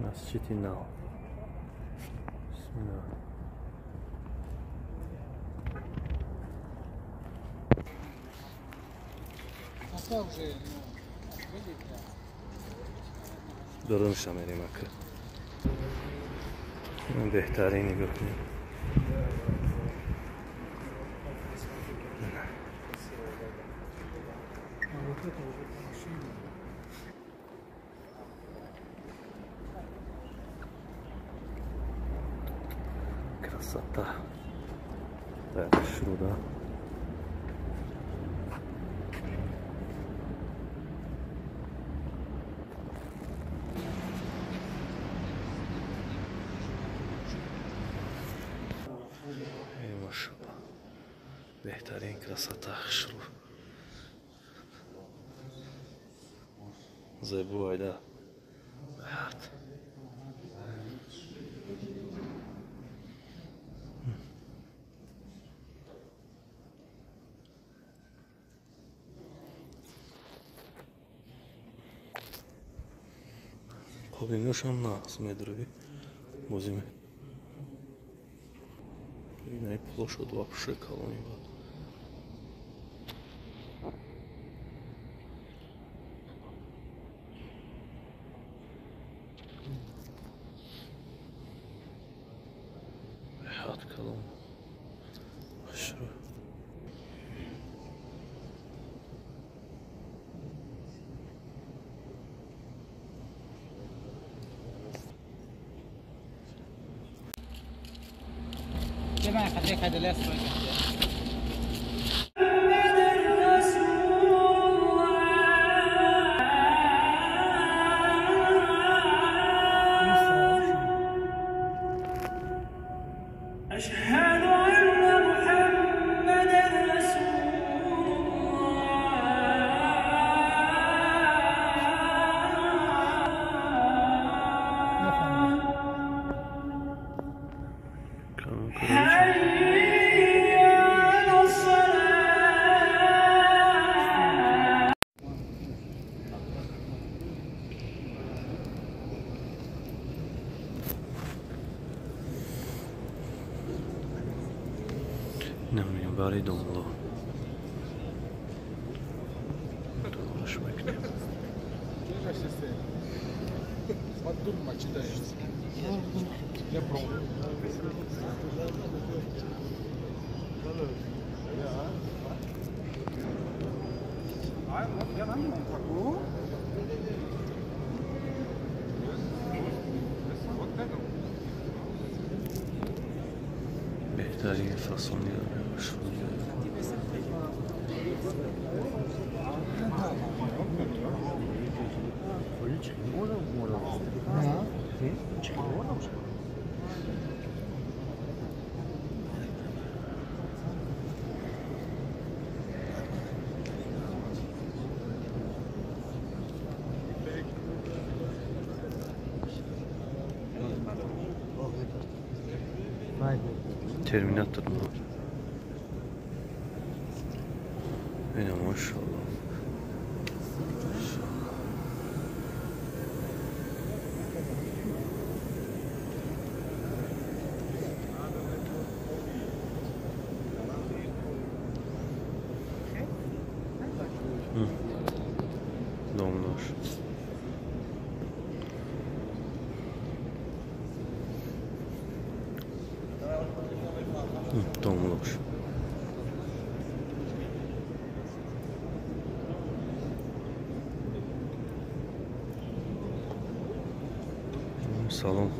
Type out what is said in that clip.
Масҷиди нав. Бисмиллоҳ. Дурунша мерем ака. Беҳтарин нигоҳ кунем. Красота. Так, шуда. Беҳтарин красота хушрӯ. Зебо айда. Беҳад. Қобиношам нағз медурӯи бозӣ ме. Инаи площадь вообще калони бад. Беҳад калон. Хушрӯ. أشهد أن محمدا رسول الله. حي على الصلاة. Минбари домло. Дураш мекунем. Беҳтарин фасони Терминатор bu. Yine maşallah. Domlar. Domlar. Салом.